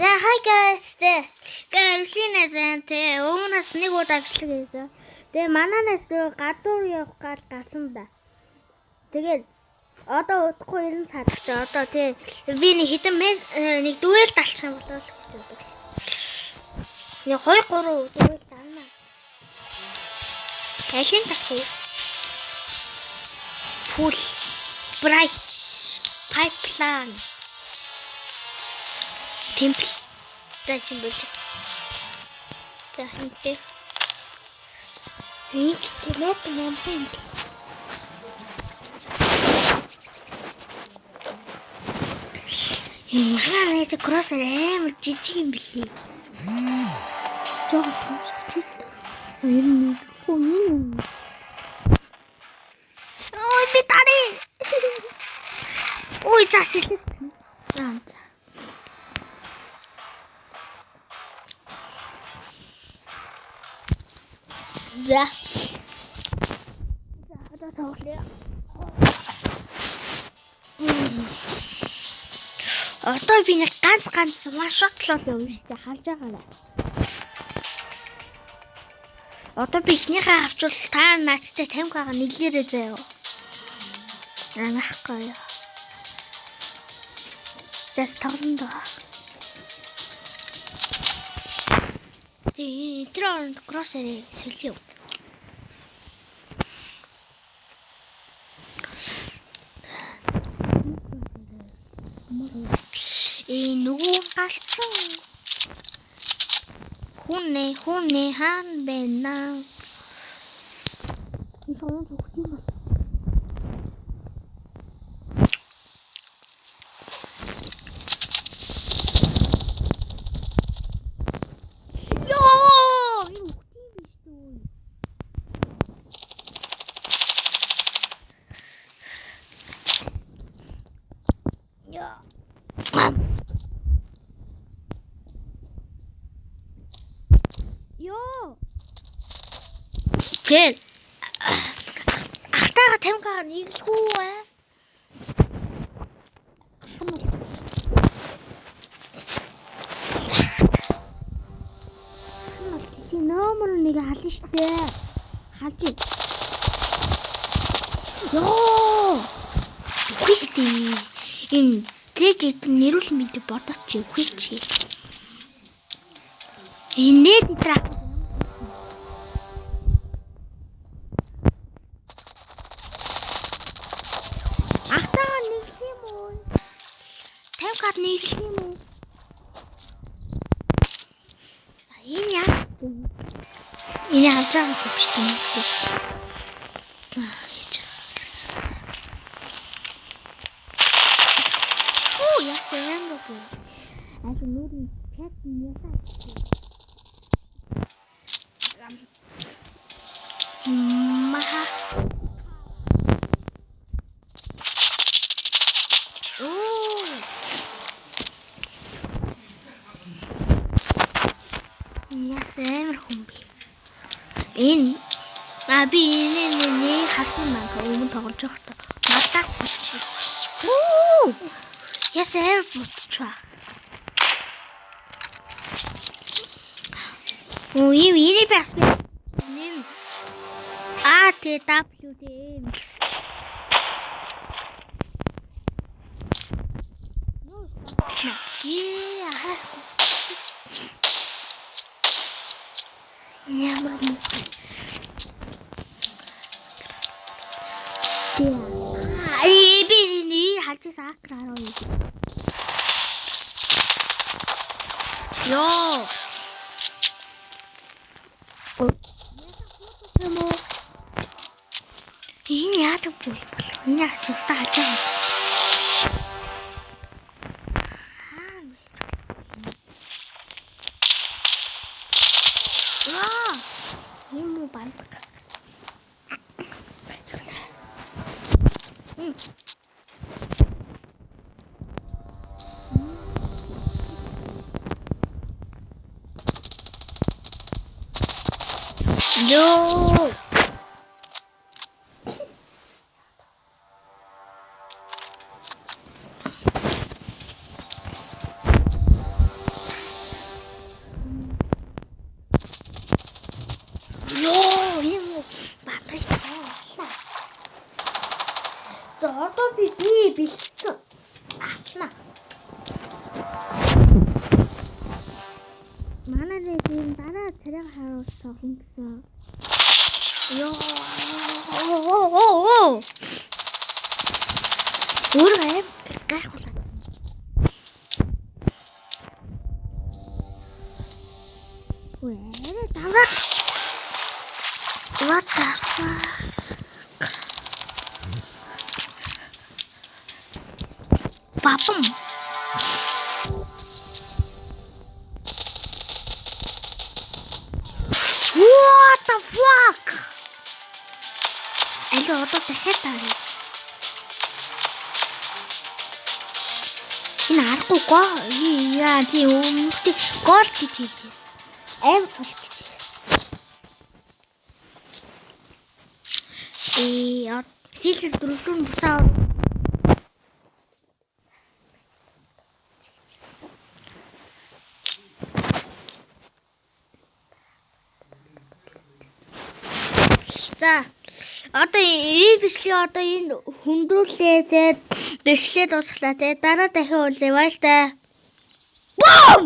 За hi guys. Гэрлийн зэн тэ өмнөөс нэг удаа бичлэг хийсэн. Тэгээ мананаас тэгээ гадуур явах гал галсан да. Тэгээд одоо удахгүй 90 цаг чи одоо тий би нэг хэдэн нэг дуэл далчих юм болоо л гэж боддог. Нэг 2 3 дуэл дарна. Алин талах уу? Pool bright pipeline temple за юм бэл. За хинтээ. Энд мап юм юм. Манай нэг кроссер амар жижиг юм билий. Жог томсгч. Энэ нэг хөө юм. Ой би тари. Ой за сэлээ. За за. За. За одоо тоглоё. Одоо би нэг ганц ганц one shot л юм шүү дээ харж байгаарай. Одоо би эхнийхээ авчвал та наадтай 50к-га нэглээрэй заяа. Анахгүй. Тэс тоглоно доо. Тий, тэр оронд кроссерээ солио. Нөгөө галцсан. Хүнээ хүнээ хаан байна. Энэ сон зүгт юм бол. Йоо, энэ үхт юм биш үү? Яа. Йоо. Чэл. Артаага 50к нийглэхгүй ээ. Чи номер 1 хална штэ. Халж. Йоо. Үгүй штэ. Энэ зээж нэрүүл мэндэ бодооч үгүй чи. Энэ дээр ахтаа нэглэх юм уу? 50к нэглэх юм уу? Энэ яа? Энэ хавж байгаа юм биш үү? Оо яасан ямар бүү? Аль нүрийн пят ясаа. Маха. Оо. Яасан хүн бэ? Энэ би энэ нэг хасан маань өмнө тоглож байхдаа малтаа болчихсон. Оо. Яасан бутчаа. Оо, ийм энийг бас би нэм А Т W Т М гэсэн. Ээ, хараас гусдаг. Ямар муу. Ээ, би нэг халжээс акр 12. Йоо. Юм уу? Энэ яадаг бол болов? Энэ хач уста хаж байгаа юм шиг. Хаана вэ? Аа! Юм уу бандаг. Йоо. Царайг харуулж тоглоно гэсэн. Йоо. Оо. Өөр аим гайхуулаад. Үгүй давраа. What the fuck? Вапам. What the fuck? Алуу, одоо дахиад таарна. Энэ аргагүй го яа, тий, өмнөхтэй gold гэж хэлж байсан. Аим цул гэж хэлсэн. Э silver дөрөвлөр нь буцаа. За, одоо энэ бичлэгээ одоо энэ хүндрүүлээ, те, бичлэгээ дуусглаа, те. Дараа дахин уулзъя, баяртай. Бум!